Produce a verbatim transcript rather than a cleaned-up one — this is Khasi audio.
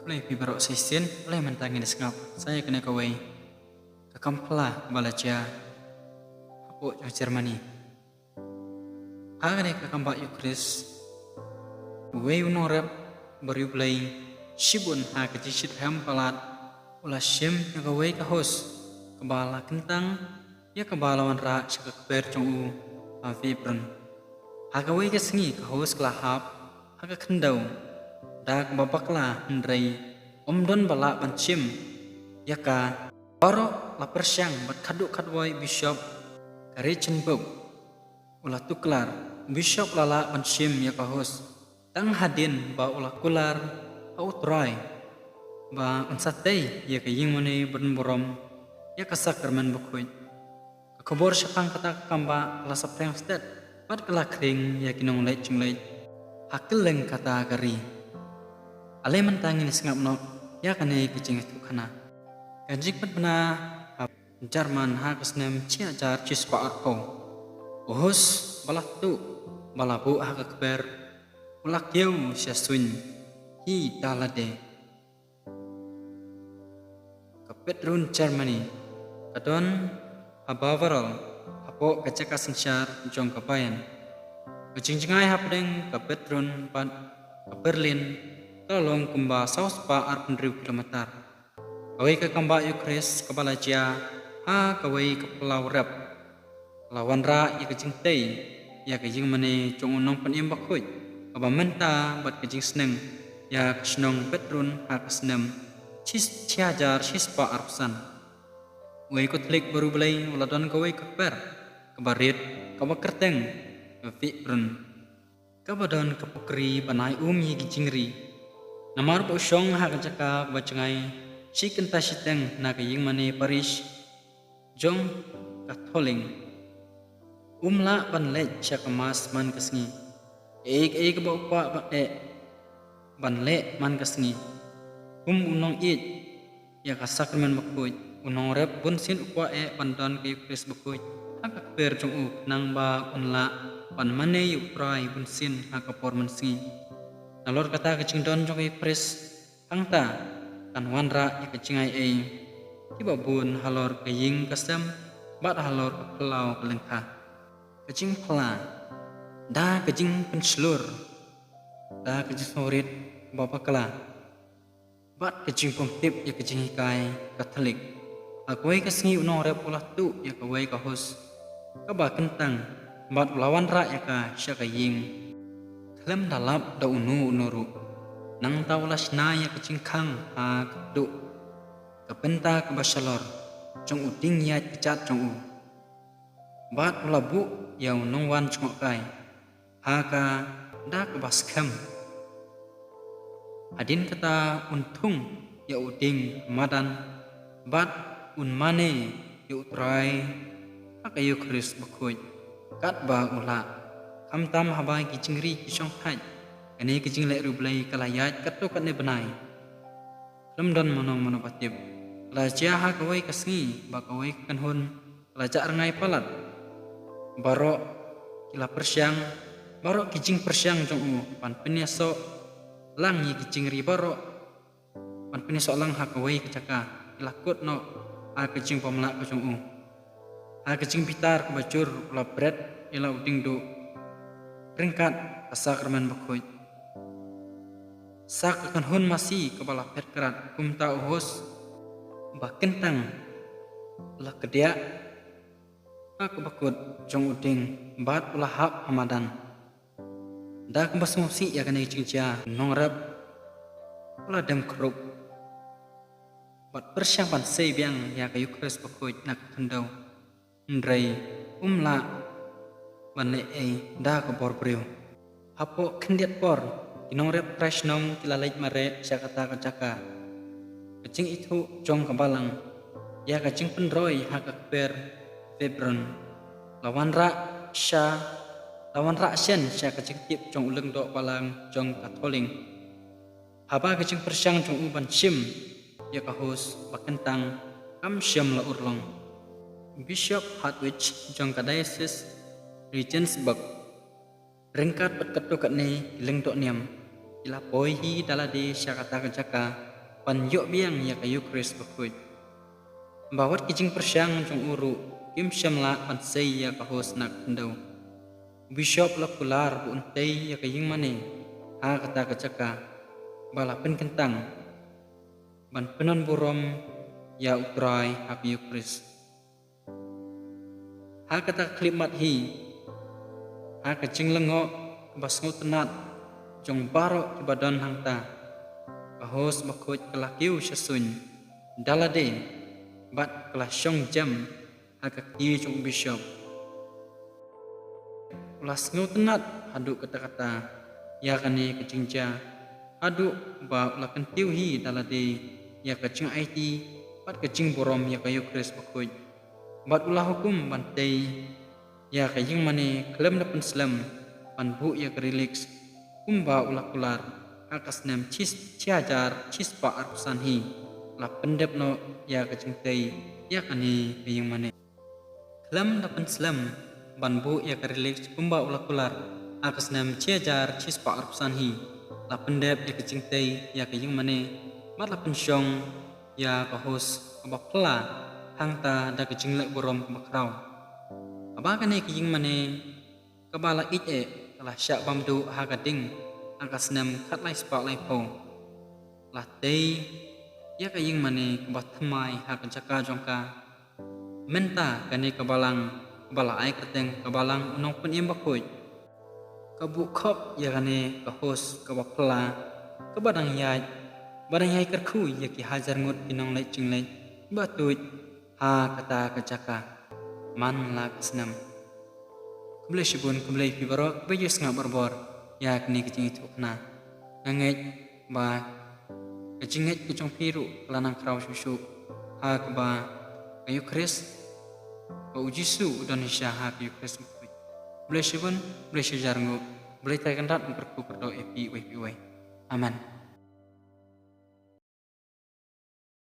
Khublei phi baroh sa shisien, khublei mynta ngin sngap sa ïa kane kawei ka kam phylla ba la jia hapoh jong Germany. Ha kane ka kam ba Eucharist, uwei u nongrep bariewblei shibun ha ka jingshitrhem palat u la shim ïa kawei ka hos kaba la kyntang ïa kaba la wanrah sha ka kper jong u ha Vibrun. Ha kawei ka sngi ka hos ka la hap ha ka khyndew da kaba bakla, hynrei ym don ba lah ban shim ïa ka. Baroh la pyrshang bad khatduh khatwai u bishop ka Regensburg u la tuklar. U bishop u la lah ban shim ïa ka hos tang hadien ba u la kular ha U Trai ba un sa tei ïa ka ïingmane badonburom ïa ka sakramen bakhuid. Ka khubor shaphang kata ka kam ba ka la saphriang stet bad ka la khring ïa ki nongleit jingleit ha kylleng kata ka ri. Ale mynta ngin sngap noh ïa kane ka jingïathuhkhana. Ka jingpynbna ha Jarman ha ka snem shi hajar shispah arphew. U hos ba la tuh ba la buh ha ka kper u la kiew sha suiñ hi da lade. Ka Pyrmont, Germany ka don ha Bavaria, hapoh ka jaka synshar jong ka Bayern. Ka jingjngai hapdeng ka Pyrmont bad ka Berlin ka la long kumba saw spah arphew hynriew kilometer. Kawei ka kam ba Eucharist kaba la jia ha kawei ka phyllaw rep la wanrah ïa ka jingtei ïa ka ïingmane jong u Nongpynim Bakhuid kaba mynta bad ka jingsneng ïa ka shnong Pyrmont ha ka snem shi, shi hajar shispah arphew san. Uwei u Katholik bariewblei u la don kawei ka kper kaba rit kaba kyrteng ka Vibrun, kaba don ka pukri ban ai um ïa ki jingri. Namar ba u shong ha ka jaka ba jngai shi kynta shiteng na ka ïingmane parish jong ka Katholik, um lah ban leit sha ka Mass man ka sngi. Kaei kaei kaba u kwah ban eh ban leh man ka sngi. Kum u nongïeit ïa ka sakramen bakhuid, u nongrep bunsien u kwah eh ban don ka Eucharist bakhuid ha ka kper jong u, khnang ba un lah ban mane ïa U Trai bunsien ha ka por mynsngi. Nalor kata ka jingdon jong ka Eucharist, hangta kan wanrah ïa ka jingai ei kiba bun halor ka ïing ka sem bad halor ka phyllaw ka lyngkha. Ka jingphylla da ka jingpynshlur, da ka jingsngewrit ba bakla bad ka jingpyntip ïa ka jinghikai Katholik. Ha kawei ka sngi u nongrep u la tuh ïa kawei ka hos kaba kyntang bad u la wanrah ïa ka sha ka ïing khlem da lap da uno uno ruh. Nangta u la shna ïa ka jingkhang ha ka kduh ka bynta kaba shalor jong u dieng ïaid kjat jong u bad u la buh ïa u nongwan jngohkai ha ka da kaba skhem. Hadien kata un thung ïa u dieng ha madan bad un mane ïa U Trai ha ka Eucharist bakhuid katba u lah. Khamtam haba ki jingri ki shongthait, kane ka jingleh riewblei ka la ïaid katto katne bnai. Khlem don mano mano ba tip. Ka la jia ha kawei ka sngi ba kawei ka kynhun ka la jah rngai palat. Baroh ki la pyrshang, baroh ki jingpyrshang jong u ban pynïasoh lang ïa ki jingri baroh ban pynïasoh lang ha kawei ka jaka, ki la kut noh ha ka jingbymlah ka jong u. Ha ka jingbitar kaba jur u la bret ïa la u dieng duh ryngkat ka sakramen bakhuid. Sa ka kynhun masi kaba la phet krat, kumta u hos ba kyntang u la kdiah ha kaba kut jong u dieng bad u la hap ha madan. Da kaba sngewsih ïa kane ka jingjia, u nongrep u la dem khrup bad pyrshang ban sei biang ïa ka Eucharist bakhuid na ka khyndew. Hynrei um lah ban leh ei da ka bor briew. Hapoh khyndiat por ki nongrep trai shnong ki la leit mareh sha kata ka jaka. Ka jingithuh jong ka balang ïa ka jingpynroi ha ka kper Vibrun la wanrah sha, la wanrah shen sha ka jingtip jong u lyngdoh balang jong ka Katholik. Haba ka jingpyrshang jong u ban shim ïa ka hos ba kyntang kam shym la urlong, u Bishop Hartwig jong ka Diocese Regensburg ryngkat bad katto katne ki lyngdoh niam ki la poi hi da lade sha kata ka jaka ban ïoh biang ïa ka Eucharist bakhuid. Ba wat ki jingpyrshang jong u ruh kim shym lah ban sei ïa ka host na ka khyndew. U Bishop u la kular ba un tei ïa ka ïingmane ha kata ka jaka ba la pynkyntang ban pynbun burom ïa U Trai ha ka Eucharist. Ha kata ka khyllipmat hi, ha ka jinglyngngoh kaba sngewtynnat jong baroh kiba don hangta, ka host bakhuid ka la kiew sha suiñ da lade bad ka la shong jem ha ka kti jong u Bishop. U la sngewtynnat haduh katta katta ïa kane ka jingjia, haduh ba u la kyntiew hi da lade ïa ka jingaiti bad ka jingburom ïa ka Eucharist bakhuid. Bad u la hukum ban tei ïa ka ïingmane khlem da pynslem ban buh ïa ka relics kumba u la kular ha ka snem shi, shi hajar shispah arphew san hi. La pyndep noh ïa ka jingtei ïa kane ka ïingmane khlem da pynslem ban buh ïa ka relics kumba u la kular ha ka snem shi hajar shispah arphew san hi. La pyndep ïa ka jingtei ïa ka ïingmane bad la pynshong ïa ka host kaba phylla hangta da ka jingleh burom kaba khraw. Haba kane ka ïingmane kaba la ïeit eh ka la shah bam duh ha ka ding ha ka snem khatlai spah laiphew, la tei ïa ka ïingmane kaba thymmai ha ka jaka jong ka. Mynta kane ka balang kaba la ai kyrteng ka Balang U Nongpynim Bakhuid ka buh khop ïa kane ka host kaba phylla, kaba dang ïaid, ba dang ïai kyrkhu ïa ki hajar ngut ki nongleit jingleit ba tuid ha kata ka jaka man la ka snem. Khublei shibun, khublei phi baroh kiba ïohsngew barabor ïa kane ka jingïathuhkhana. Nga ngeit ba ka jingngeit ka jong phi ruh ka la nang khraw shuh shuh ha kaba ka Eucharist, ba U Jisu u don shisha ha ka Eucharist bakhuid. Khublei shibun, khublei shihajar nguh, U Blei Trai Kynrad un kyrkhu kyrdoh ïa phi uwei pa uwei. Amen.